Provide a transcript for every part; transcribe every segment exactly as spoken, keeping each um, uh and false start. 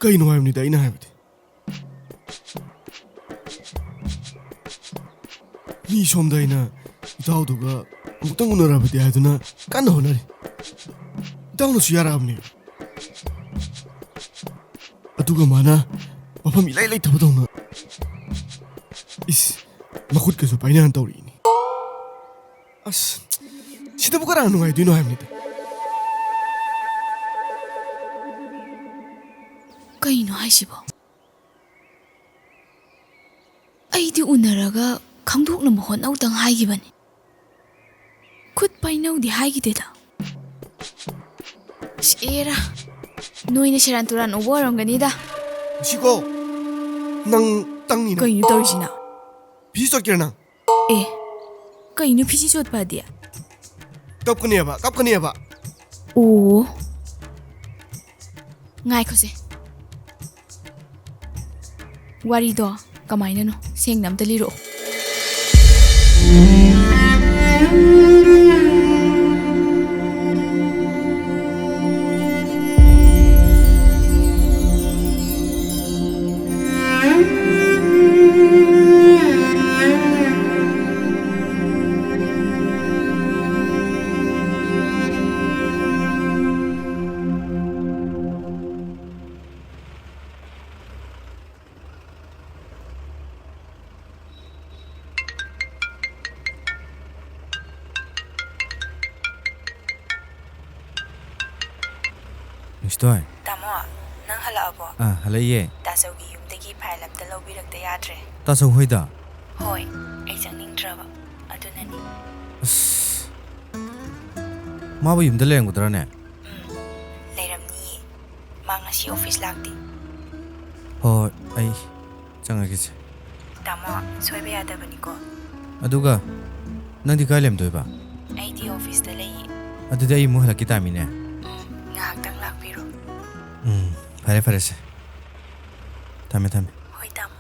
ꯀꯩꯅꯣ ꯍꯥꯏꯕꯅꯤꯗ ꯑꯩꯅ ꯍꯥꯏꯕꯗꯤ꯫ ꯃꯤ ꯁꯣꯝꯗ ꯑꯩꯅ ꯏꯇꯥꯎꯗꯨꯒ ꯑꯃꯨꯛꯇꯪ ꯎꯅꯔꯕꯗꯤ ꯍꯥꯏꯗꯨꯅ ꯀꯟꯅ ꯍꯣꯠꯅꯔꯤ꯫ ꯏꯇꯥꯎꯅꯁꯨ ꯌꯥꯔꯛꯑꯕꯅꯦ꯫ ꯑꯗꯨꯒ ꯃꯥꯅ ꯃꯐꯝ ꯏꯂꯩ ꯂꯩꯇꯕꯗꯧꯅ, ꯏꯁ, ꯃꯈꯨꯠꯀꯁꯨ ꯄꯥꯏꯅꯍꯟ ꯇꯧꯔꯛꯏꯅꯤ꯫ ꯑꯁ, ꯁꯤꯗꯕꯨ ꯀꯅꯥ ꯅꯨꯡꯉꯥꯏꯗꯣꯏꯅꯣ ꯍꯥꯏꯕꯅꯤꯗ꯫ ꯀꯩꯅꯣ ꯍꯥꯏꯁꯤꯕꯣ? ꯑꯩꯗꯤ ꯎꯅꯔꯒ ꯈꯪꯗꯣꯛꯅꯕ ꯍꯣꯠꯅꯧꯗꯪ ꯍꯥꯏꯈꯤꯕꯅꯤ꯫ ꯈꯨꯠ ꯄꯥꯏꯅꯧꯗꯤ ꯍꯥꯏꯈꯤꯗꯦꯗ꯫ ꯑꯁ, ꯑꯦꯔꯥ, ꯅꯣꯏꯅ ꯁꯦꯔꯥꯟ ꯇꯨꯔꯥꯟ ꯎꯕ ꯑꯣꯏꯔꯝꯒꯅꯤꯗ꯫ ꯁꯤꯀꯣ, ꯅꯪ ꯇꯪꯉꯤꯅ꯫ ꯀꯩꯅꯣ ꯇꯧꯔꯤꯁꯤꯅ? ꯐꯤ ꯆꯣꯠꯀꯦꯔꯥ ꯅꯪ? ꯑꯦ, ꯀꯩꯅꯣ ꯐꯤꯁꯤ ꯆꯣꯠꯄꯗꯤ? ꯀꯞꯀꯅꯦꯕ, ꯀꯞꯀꯅꯦꯕ꯫ ꯑꯣ꯫ ꯉꯥꯏꯈꯣꯁꯦ꯫ ꯋꯥꯔꯤꯗꯣ ꯀꯃꯥꯏꯅꯅꯣ? ꯁꯦꯡꯅ ꯑꯝꯇ ꯂꯤꯔꯛꯑꯣ꯫ ꯅꯨꯡꯁꯤꯇꯣꯏ꯫ ꯇꯥꯃꯣ, ꯅꯪ ꯍꯜꯂꯛꯑꯕꯣ? ꯑꯥ, ꯍꯜꯂꯛꯏꯌꯦ꯫ ꯇꯥꯆꯧꯒꯤ ꯌꯨꯝꯗꯒꯤ ꯐꯥꯏꯜ ꯑꯝꯇ ꯂꯧꯕꯤꯔꯛꯇ ꯌꯥꯗ꯭ꯔꯦ꯫ ꯇꯥꯆꯧ ꯍꯣꯏꯗ? ꯍꯣꯏ, ꯑꯩ ꯆꯪꯅꯤꯡꯗ꯭ꯔꯕ, ꯑꯗꯨꯅꯅꯤ꯫ ꯑꯁ, ꯃꯥꯕꯨ ꯌꯨꯝꯗ ꯂꯩꯔꯝꯒꯗ꯭ꯔꯥꯅꯦ? ꯎꯝ, ꯂꯩꯔꯝꯅꯤꯌꯦ꯫ ꯃꯥ ꯉꯁꯤ ꯑꯣꯐꯤꯁ ꯂꯥꯛꯇꯦ꯫ ꯍꯣꯏ, ꯍꯣꯏ, ꯑꯩ ꯆꯪꯉꯒꯦꯁꯦ꯫ ꯇꯥꯃꯣ, ꯁꯣꯏꯕ ꯌꯥꯗꯕꯅꯤꯀꯣ꯫ ꯑꯗꯨꯒ ꯅꯪꯗꯤ ꯀꯥꯏ ꯂꯩꯔꯝꯗꯣꯏꯕ? ꯑꯩꯗꯤ ꯑꯣꯐꯤꯁꯇ ꯂꯩꯌꯦ꯫ ꯑꯗꯨꯗꯤ ꯑꯩ ꯑꯃꯨꯛ ꯍꯜꯂꯛꯀꯦ ꯇꯥꯃꯤꯅꯦ꯫ ꯎꯝ, ꯉꯥꯏꯍꯥꯛꯇꯪ ꯂꯥꯛꯄꯤꯔꯣ꯫ ꯎꯝ, ꯐꯔꯦ, ꯐꯔꯦꯁꯦ꯫ ꯊꯝꯃꯦ, ꯊꯝꯃꯦ꯫ ꯍꯣꯏ, ꯇꯥꯃꯣ꯫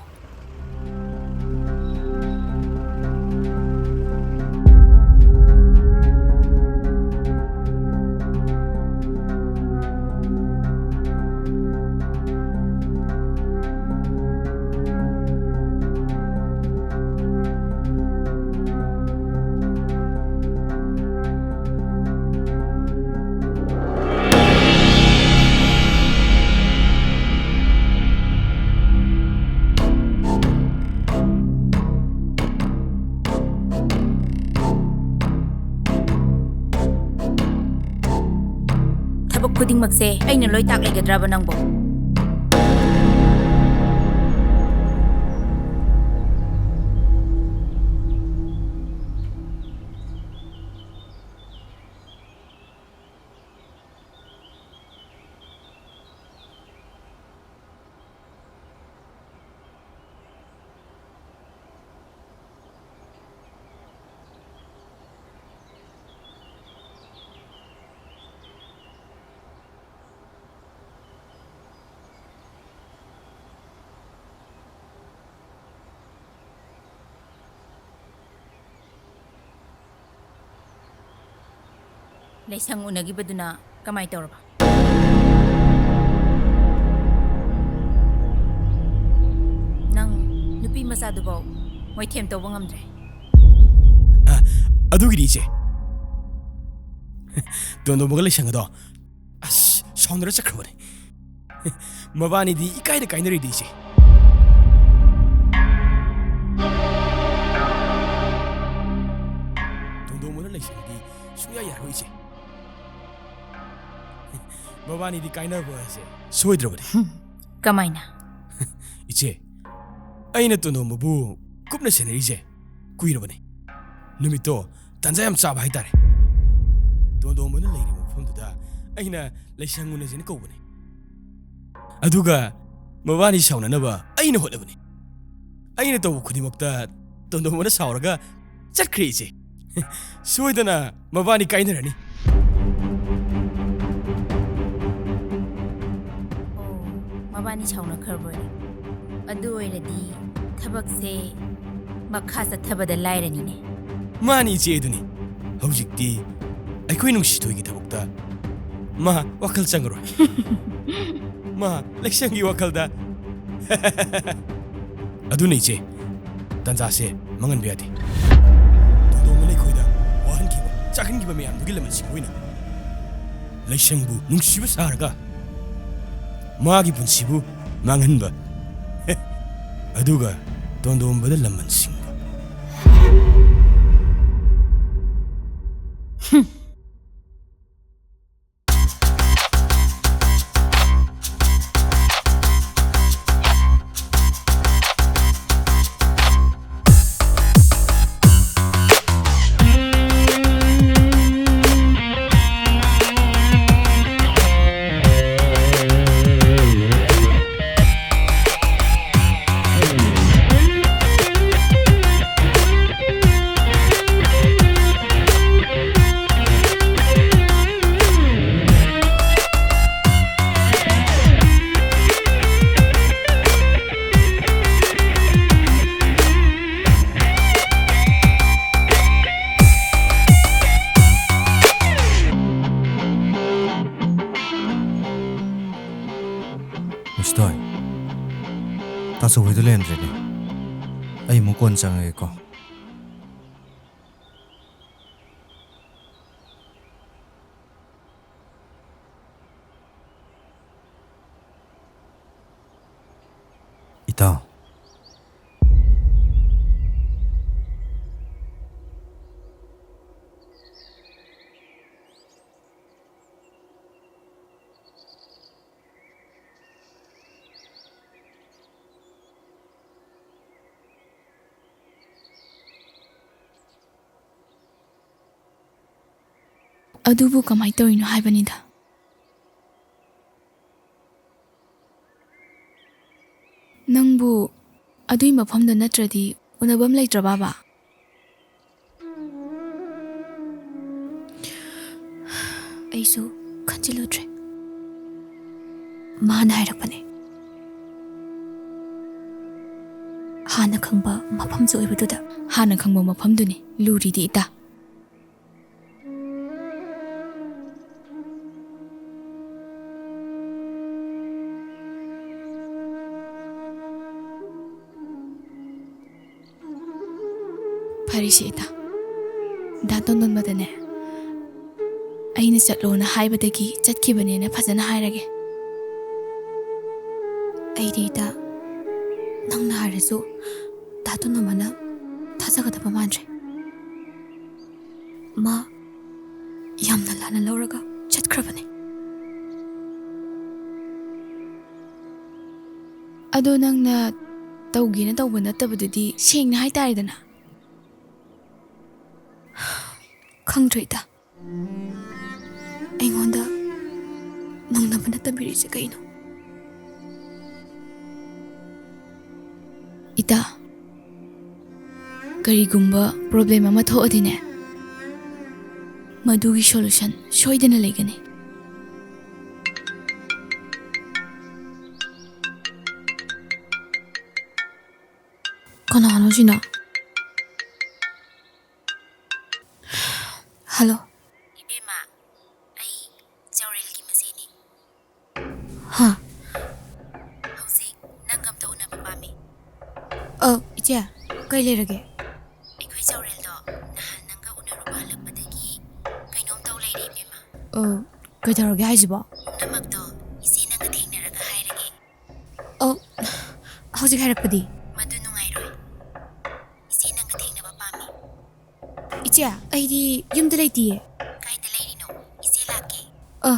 ꯈꯨꯗꯤꯡꯃꯛꯁꯦ ꯑꯩꯅ ꯂꯣꯏ ꯇꯥꯛꯂꯩꯒꯗ꯭ꯔꯕ ꯅꯪꯕꯣ? ꯂꯩꯁꯪ ꯎꯅꯈꯤꯕꯗꯨꯅ ꯀꯃꯥꯏ ꯇꯧꯔꯕ? ꯅꯪ ꯅꯨꯄꯤ ꯃꯆꯥꯗꯨꯐꯥꯎ ꯃꯣꯏꯊꯦꯝ ꯇꯧꯕ ꯉꯝꯗ꯭ꯔꯦ꯫ ꯑ, ꯑꯗꯨꯒꯤꯗꯤ ꯏꯆꯦ, ꯇꯣꯟꯗꯣꯝꯕꯒ ꯂꯩꯁꯪꯒꯗꯣ ꯑꯁ, ꯁꯥꯎꯅꯔ ꯆꯠꯈ꯭ꯔꯕꯅꯦ꯫ ꯃꯕꯥꯅꯤꯗꯤ ꯏꯀꯥꯏꯗ ꯀꯥꯏꯅꯔꯤꯗꯤ ꯏꯆꯦ꯫ ꯇꯣꯟꯗꯣꯝꯕꯅ ꯂꯩꯁꯪꯗꯤ ꯁꯨꯡꯌꯥ ꯌꯥꯔꯣꯏ ꯏꯆꯦ꯫ ꯃꯕꯥꯅꯤꯗꯤ ꯀꯥꯏꯅꯕ ꯍꯥꯏꯁꯦ ꯁꯣꯏꯗ꯭ꯔꯕꯅꯦ꯫ ꯀꯃꯥꯏꯅ? ꯏꯆꯦ, ꯑꯩꯅ ꯇꯣꯟꯗꯣꯝꯕꯕꯨ ꯀꯨꯞꯅ ꯁꯦꯟꯅꯔꯤꯁꯦ ꯀꯨꯏꯔꯕꯅꯦ꯫ ꯅꯨꯃꯤꯠꯇꯣ ꯇꯥꯟꯖꯥ ꯌꯥꯝ ꯆꯥꯕ ꯍꯥꯏꯇꯥꯔꯦ꯫ ꯇꯣꯟꯗꯣꯝꯕꯅ ꯂꯩꯔꯤꯕ ꯃꯐꯝꯗꯨꯗ ꯑꯩꯅ ꯂꯩꯁꯪ ꯎꯅꯁꯦꯅ ꯀꯧꯕꯅꯦ꯫ ꯑꯗꯨꯒ ꯃꯕꯥꯅꯤ ꯁꯥꯎꯅꯅꯕ ꯑꯩꯅ ꯍꯣꯠꯅꯕꯅꯤ꯫ ꯑꯩꯅ ꯇꯧꯕ ꯈꯨꯗꯤꯡꯃꯛꯇ ꯇꯣꯟꯗꯣꯝꯕꯅ ꯁꯥꯎꯔꯒ ꯆꯠꯈ꯭ꯔꯦ ꯏꯆꯦ꯫ ꯁꯣꯏꯗꯅ ꯃꯕꯥꯅꯤ ꯀꯥꯏꯅꯔꯅꯤ꯫ ꯑꯣ, ꯃꯕꯥꯅꯤ ꯁꯥꯎꯅꯈ꯭ꯔꯕꯣꯏꯔꯦ꯫ ꯑꯗꯨ ꯑꯣꯏꯔꯗꯤ ꯊꯕꯛꯁꯦ ꯃꯈꯥ ꯆꯠꯊꯕꯗ ꯂꯥꯏꯔꯅꯤꯅꯦ꯫ ꯃꯥꯅꯤ ꯏꯆꯦ, ꯑꯗꯨꯅꯤ꯫ ꯍꯧꯖꯤꯛꯇꯤ ꯑꯩꯈꯣꯏ ꯅꯨꯡꯁꯤꯊꯣꯏꯒꯤ ꯊꯕꯛꯇ ꯃꯥ ꯋꯥꯈꯜ ꯆꯪꯉꯔꯣꯏ꯫ ꯃꯥ ꯂꯩꯁꯪꯒꯤ ꯋꯥꯈꯜꯗ꯫ ꯑꯗꯨꯅ ꯏꯆꯦ, ꯇꯥꯟꯖꯥꯁꯦ ꯃꯥꯡꯍꯟꯕ ꯌꯥꯗꯦ꯫ ꯇꯣꯟꯗꯣꯝꯕꯅ ꯑꯩꯈꯣꯏꯗ ꯋꯥꯍꯟꯈꯤꯕ, ꯆꯥꯛꯍꯟꯈꯤꯕ ꯃꯌꯥꯝꯗꯨꯒꯤ ꯂꯃꯟꯁꯤꯡ ꯑꯣꯏꯅ ꯂꯩꯁꯪꯕꯨ ꯅꯨꯡꯁꯤꯕ ꯁꯥꯔꯒ ꯃꯥꯒꯤ ꯄꯨꯟꯁꯤꯕꯨ ꯃꯥꯡꯍꯟꯕ꯫ ꯑꯗꯨꯒ ꯇꯣꯟꯗꯣꯝꯕꯗ ꯂꯃꯟ ꯁꯤꯡꯕ꯫ ꯍꯨꯝ꯫ ꯑꯆꯧꯕꯤꯗꯣ ꯂꯩꯔꯝꯗ꯭ꯔꯦꯅꯦ꯫ ꯑꯩ ꯑꯃꯨꯛ ꯀꯣꯟ ꯆꯪꯉꯒꯦꯀꯣ꯫ ꯏꯇꯥꯎ꯫ ꯑꯗꯨꯕꯨ ꯀꯃꯥꯏ ꯇꯧꯔꯤꯅꯣ ꯍꯥꯏꯕꯅꯤꯗ꯫ ꯅꯪꯕꯨ ꯑꯗꯨꯏ ꯃꯐꯝꯗ ꯅꯠꯇ꯭ꯔꯗꯤ ꯎꯅꯕꯝ ꯂꯩꯇ꯭ꯔꯕꯕ? ꯑꯩꯁꯨ ꯈꯟꯖꯤꯜꯂꯨꯗ꯭ꯔꯦ꯫ ꯃꯥꯅ ꯍꯥꯏꯔꯛꯄꯅꯦ꯫ ꯍꯥꯟꯅ ꯈꯪꯕ ꯃꯐꯝꯁꯨ ꯑꯣꯏꯕꯗꯨꯗ꯫ ꯍꯥꯟꯅ ꯈꯪꯕ ꯃꯐꯝꯗꯨꯅꯤ ꯂꯨꯔꯤꯗꯤ, ꯏꯇꯥ꯫ ꯐꯔꯦꯁꯦ, ꯏꯇꯥ꯫ ꯗꯥ ꯇꯣꯟꯗꯣꯟꯕꯗꯅꯦ, ꯑꯩꯅ ꯆꯠꯂꯣꯅ ꯍꯥꯏꯕꯗꯒꯤ ꯆꯠꯈꯤꯕꯅꯦꯅ ꯐꯖꯅ ꯍꯥꯏꯔꯒꯦ꯫ ꯑꯩꯗꯤ, ꯏꯇꯥ, ꯅꯪꯅ ꯍꯥꯏꯔꯁꯨ ꯗꯥ ꯇꯣꯟꯗꯣꯟꯕꯅ ꯊꯥꯖꯒꯗꯕ ꯃꯥꯟꯗ꯭ꯔꯦ꯫ ꯃꯥ ꯌꯥꯝꯅ ꯂꯥꯟꯅ ꯂꯧꯔꯒ ꯆꯠꯈ꯭ꯔꯕꯅꯦ꯫ ꯑꯗꯣ ꯅꯪꯅ ꯇꯧꯒꯦꯅ ꯇꯧꯕ ꯅꯠꯇꯕꯗꯨꯗꯤ ꯁꯦꯡꯅ ꯍꯥꯏꯇꯥꯔꯦꯗꯅ꯫ ꯈꯪꯗ꯭ꯔꯦ, ꯏꯇꯥ꯫ ꯑꯩꯉꯣꯟꯗ ꯅꯪꯅꯕꯅ ꯇꯝꯕꯤꯔꯤꯁꯦ ꯀꯩꯅꯣ? ꯏꯇꯥ, ꯀꯔꯤꯒꯨꯝꯕ problem ꯑꯃ ꯊꯣꯛꯑꯗꯤꯅꯦ, ꯃꯗꯨꯒꯤ solution ꯁꯣꯏꯗꯅ ꯂꯩꯒꯅꯤ꯫ ꯀꯅꯥꯅꯣ ꯁꯤꯅ? ꯍꯜꯂꯣ꯫ ꯏꯕꯦꯝꯃ, ꯑꯩ ꯖꯧꯔꯦꯜꯒꯤ ꯃꯆꯦꯅꯤ꯫ ꯍꯥ? ꯍꯧꯖꯤꯛ ꯅꯪꯒ ꯑꯝꯇ ꯎꯅꯕ ꯄꯥꯝꯃꯤ꯫ ꯀꯩ ꯂꯩꯔꯒꯦ? ꯑꯩꯈꯣꯏ ꯆꯧꯔꯦꯜꯗꯣ ꯅꯍꯥꯟ ꯅꯪꯒ ꯎꯅꯔꯨꯕ ꯍꯜꯂꯛꯄꯗꯒꯤ ꯀꯩꯅꯣꯝ ꯇꯧ ꯂꯩꯔꯦ, ꯏꯕꯦꯝꯃ꯫ ꯑ, ꯀꯩꯗꯧꯔꯒꯦ ꯍꯥꯏꯁꯤꯕꯣ? ꯄꯨꯝꯅꯃꯛꯇꯣ ꯏꯆꯦ ꯅꯪꯒ ꯊꯦꯡꯅꯔꯒ ꯍꯥꯏꯔꯒꯦ꯫ ꯑ, ꯍꯧꯖꯤꯛ ꯍꯥꯏꯔꯛꯄꯗꯤ? ꯃꯗꯨ ꯅꯨꯡꯉꯥꯏꯔꯣꯏ꯫ ꯏꯆꯦ ꯅꯪꯒ ꯊꯦꯡꯅꯕ ꯄꯥꯝꯃꯤ꯫ ꯏꯆꯦ, ꯑꯩꯗꯤ ꯌꯨꯝꯗ ꯂꯩꯇꯤꯌꯦ꯫ ꯀꯥꯏꯗ ꯂꯩꯔꯤꯅꯣ? ꯏꯆꯦ ꯂꯥꯛꯀꯦ꯫ ꯑ,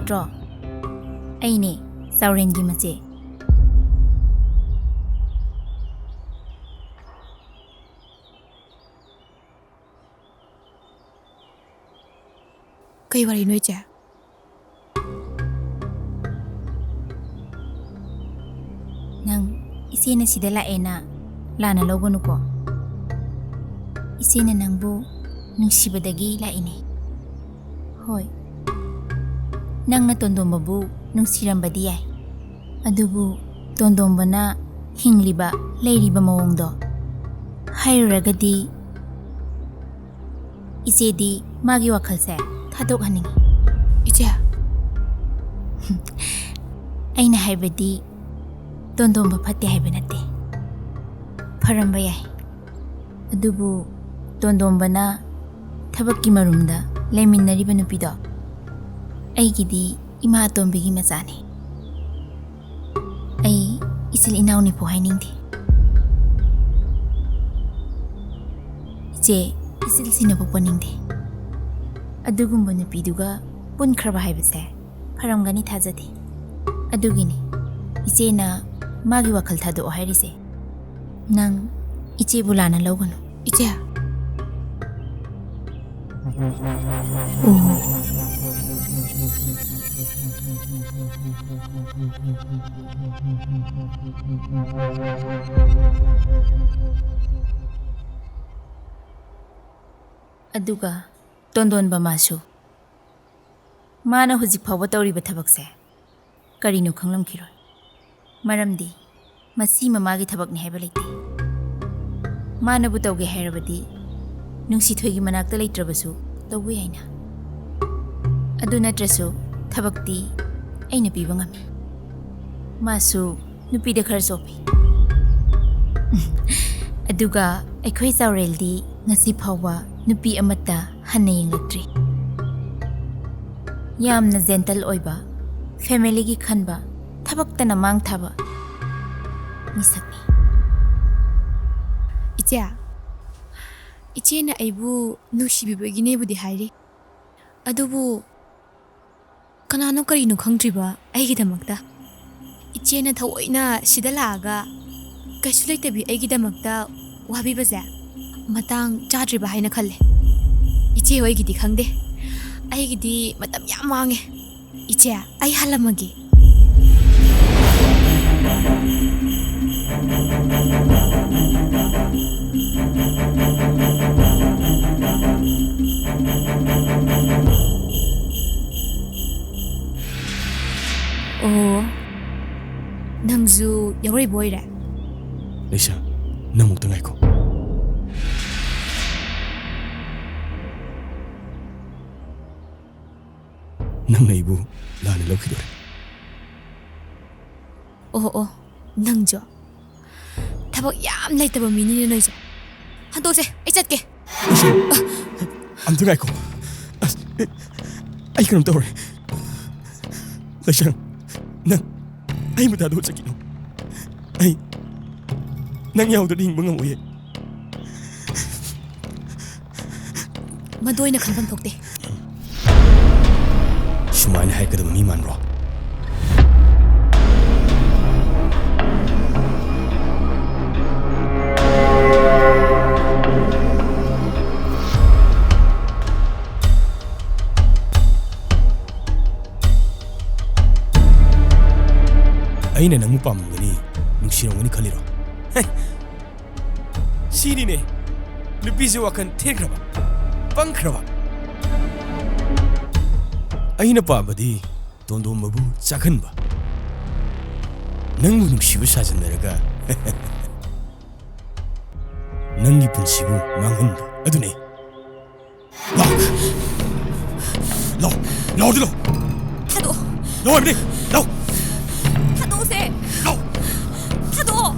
ꯅꯠꯇ꯭ꯔꯣ? ꯑꯩꯅꯦ, ꯆꯥꯎꯔꯦꯟꯒꯤ ꯃꯆꯦ꯫ ꯀꯩ ꯋꯥꯔꯤꯅꯣ, ꯏꯆꯦ? ꯅꯪ ꯏꯆꯦꯅ ꯁꯤꯗ ꯂꯥꯛꯑꯦꯅ ꯂꯥꯟꯅ ꯂꯧꯒꯅꯨꯀꯣ꯫ ꯏꯆꯦꯅ ꯅꯪꯕꯨ ꯅꯨꯡꯁꯤꯕꯗꯒꯤ ꯂꯥꯛꯏꯅꯦ꯫ ꯍꯣꯏ, ꯅꯪꯅ ꯇꯣꯟꯗꯣꯝꯕꯕꯨ ꯅꯨꯡꯁꯤꯔꯝꯕꯗꯤ ꯌꯥꯏ, ꯑꯗꯨꯕꯨ ꯇꯣꯟꯗꯣꯝꯕꯅ ꯍꯤꯡꯂꯤꯕ, ꯂꯩꯔꯤꯕ ꯃꯑꯣꯡꯗꯣ ꯍꯥꯏꯔꯨꯔꯒꯗꯤ, ꯏꯆꯦꯗꯤ ꯃꯥꯒꯤ ꯋꯥꯈꯜꯁꯦ ꯊꯥꯗꯣꯛꯍꯟꯅꯤꯡꯉꯤ꯫ ꯏꯆꯦ꯫ ꯑꯩꯅ ꯍꯥꯏꯕꯗꯤ, ꯇꯣꯟꯗꯣꯝꯕ ꯐꯠꯇꯦ ꯍꯥꯏꯕ ꯅꯠꯇꯦ, ꯐꯔꯝꯕ ꯌꯥꯏ, ꯑꯗꯨꯕꯨ ꯇꯣꯟꯗꯣꯝꯕꯅ ꯊꯕꯛꯀꯤ ꯃꯔꯨꯝꯗ ꯂꯩꯃꯤꯟꯅꯔꯤꯕ ꯅꯨꯄꯤꯗꯣ ꯑꯩꯒꯤꯗꯤ ꯏꯃꯥ ꯑꯇꯣꯝꯕꯤꯒꯤ ꯃꯆꯥꯅꯤ꯫ ꯑꯩ ꯏꯆꯤꯜ ꯏꯅꯥꯎꯅꯤꯄꯨ ꯍꯥꯏꯅꯤꯡꯗꯦ꯫ ꯏꯆꯦ, ꯏꯆꯤꯜꯁꯤꯅ ꯄꯣꯛꯄꯅꯤꯡꯗꯦ꯫ ꯑꯗꯨꯒꯨꯝꯕ ꯅꯨꯄꯤꯗꯨꯒ ꯄꯨꯟꯈ꯭ꯔꯕ ꯍꯥꯏꯕꯁꯦ ꯐꯔꯝꯒꯅꯤ ꯊꯥꯖꯗꯦ꯫ ꯑꯗꯨꯒꯤꯅꯤ ꯏꯆꯦꯅ ꯃꯥꯒꯤ ꯋꯥꯈꯜ ꯊꯥꯗꯣꯛꯑꯣ ꯍꯥꯏꯔꯤꯁꯦ꯫ ꯅꯪ ꯏꯆꯦꯕꯨ ꯂꯥꯟꯅ ꯂꯧꯒꯅꯨ꯫ ꯏꯆꯦ꯫ ꯑꯣ꯫ ꯑꯗꯨꯒ ꯇꯣꯟꯗꯣꯟꯕ ꯃꯥꯁꯨ꯫ ꯃꯥꯅ ꯍꯧꯖꯤꯛ ꯐꯥꯎꯕ ꯇꯧꯔꯤꯕ ꯊꯕꯛꯁꯦ ꯀꯔꯤꯅꯣ ꯈꯪꯂꯝꯈꯤꯔꯣꯏ꯫ ꯃꯔꯝꯗꯤ ꯃꯁꯤ ꯃꯃꯥꯒꯤ ꯊꯕꯛꯅꯤ ꯍꯥꯏꯕ ꯂꯩꯇꯦ꯫ ꯃꯥꯅꯕꯨ ꯇꯧꯒꯦ ꯍꯥꯏꯔꯕꯗꯤ ꯅꯨꯡꯁꯤꯊꯣꯏꯒꯤ ꯃꯅꯥꯛꯇ ꯂꯩꯇ꯭ꯔꯕꯁꯨ ꯇꯧꯕ ꯌꯥꯏꯅ꯫ ꯑꯗꯨ ꯅꯠꯇ꯭ꯔꯁꯨ ꯊꯕꯛꯇꯤ ꯑꯩꯅ ꯄꯤꯕ ꯉꯝꯃꯤ꯫ ꯃꯥꯁꯨ ꯅꯨꯄꯤꯗ ꯈꯔ ꯆꯣꯞꯄꯤ꯫ ꯑꯗꯨꯒ ꯑꯩꯈꯣꯏ ꯆꯥꯎꯔꯦꯜꯗꯤ ꯉꯁꯤ ꯐꯥꯎꯕ ꯅꯨꯄꯤ ꯑꯃꯠꯇ ꯍꯟꯅ ꯌꯦꯡꯂꯛꯇ꯭ꯔꯤ꯫ ꯌꯥꯝꯅ gentle ꯑꯣꯏꯕ, family ꯒꯤ ꯈꯟꯕ, ꯊꯕꯛꯇꯅ ꯃꯥꯡ ꯊꯥꯕ ꯃꯤꯁꯛꯅꯤ꯫ ꯏꯆꯦ, ꯏꯆꯦꯅ ꯑꯩꯕꯨ ꯅꯨꯡꯁꯤꯕꯤꯕꯒꯤꯅꯦꯕꯨꯗꯤ ꯍꯥꯏꯔꯤ, ꯑꯗꯨꯕꯨ ꯀꯅꯥꯅꯣ ꯀꯔꯤꯅꯣ ꯈꯪꯗ꯭ꯔꯤꯕ ꯑꯩꯒꯤꯗꯃꯛꯇ? ꯏꯆꯦꯅ ꯊꯑꯣꯏꯅ ꯁꯤꯗ ꯂꯥꯛꯑꯒ ꯀꯩꯁꯨ ꯂꯩꯇꯕꯤ ꯑꯩꯒꯤꯗꯃꯛꯇ ꯋꯥꯕꯤꯕꯁꯦ ꯃꯇꯥꯡ ꯆꯥꯗ꯭ꯔꯤꯕ ꯍꯥꯏꯅ ꯈꯜꯂꯦ꯫ ꯏꯆꯦ ꯍꯣꯏꯒꯤꯗꯤ ꯈꯪꯗꯦ, ꯑꯩꯒꯤꯗꯤ ꯃꯇꯝ ꯌꯥꯝ ꯃꯥꯡꯉꯦ꯫ ꯏꯆꯦ, ꯑꯩ ꯍꯜꯂꯝꯃꯒꯦ꯫ ꯑꯣ, ꯅꯪꯁꯨ ꯌꯥꯎꯔꯛꯏꯕ ꯑꯣꯏꯔꯦ? ꯂꯩꯁꯥ, ꯅꯪ ꯑꯃꯨꯛꯇ ꯉꯥꯏꯈꯣ꯫ ꯅꯪꯅ ꯑꯩꯕꯨ ꯂꯥꯟꯅ ꯂꯧꯈꯤꯗꯣꯔꯦ꯫ ꯑꯣ, ꯑꯣ, ꯅꯪꯁꯨ? ꯊꯕꯛ ꯌꯥꯝ ꯂꯩꯇꯕ ꯃꯤꯅꯤꯅꯦ ꯅꯣꯏꯁꯦ꯫ ꯍꯟꯗꯣꯛꯁꯦ, ꯑꯩ ꯆꯠꯀꯦ꯫ ꯂꯩꯁꯥ, ꯑꯝꯇ ꯉꯥꯏꯈꯣ꯫ ꯑꯁ, ꯑꯩ ꯀꯩꯅꯣꯝ ꯇꯧꯔꯦ꯫ ꯂꯩꯁꯥ, ꯅꯪ ꯑꯩ ꯃꯇꯥꯗ ꯆꯠꯈꯤꯅꯨ꯫ ꯑꯩ ꯅꯪ ꯌꯥꯎꯗ꯭ꯔꯗꯤ ꯍꯤꯡꯕ ꯉꯝꯃꯣꯏꯌꯦ꯫ ꯃꯗꯨ ꯑꯩꯅ ꯈꯟꯐꯝ ꯊꯣꯛꯇꯦ꯫ ꯁꯨꯃꯥꯏꯅ ꯍꯥꯏꯔꯛꯀꯗꯕ ꯃꯤ ꯃꯥꯟꯕ꯭ꯔꯣ? ꯑꯩꯅ ꯅꯪꯕꯨ ꯄꯥꯝꯂꯝꯒꯅꯤ, ꯅꯨꯡꯁꯤꯔꯝꯒꯅꯤ ꯈꯜꯂꯤꯔꯣ? ꯍꯦ! ꯁꯤꯅꯤꯅꯦ ꯅꯨꯄꯤꯁꯦ ꯋꯥꯈꯜ ꯊꯦꯡꯈ꯭ꯔꯕ, ꯄꯪꯈ꯭ꯔꯕ꯫ ꯑꯩꯅ ꯄꯥꯝꯕꯗꯤ ꯇꯣꯟꯗꯣꯝꯕꯕꯨ ꯆꯥꯛꯍꯟꯕ, ꯅꯪꯕꯨ ꯅꯨꯡꯁꯤꯕ ꯁꯥꯖꯤꯟꯅꯔꯒ ꯅꯪꯒꯤ ꯄꯨꯟꯁꯤꯕꯨ ꯃꯥꯡꯍꯟꯕ ꯑꯗꯨꯅꯤ꯫ ꯂꯥꯎ! ꯂꯥꯎ! ꯂꯥꯎꯗꯤ ꯂꯥꯎ! ꯊꯥꯗꯣꯛꯑꯣ! ꯂꯥꯎ ꯍꯥꯏꯕꯅꯤ! ꯂꯥꯎ! ꯊꯥꯗꯣꯛꯑꯣꯁꯦ! ꯂꯥꯎ! ꯊꯥꯗꯣꯛꯑꯣ!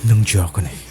ꯅꯪ ꯌꯥꯒꯅꯤ꯫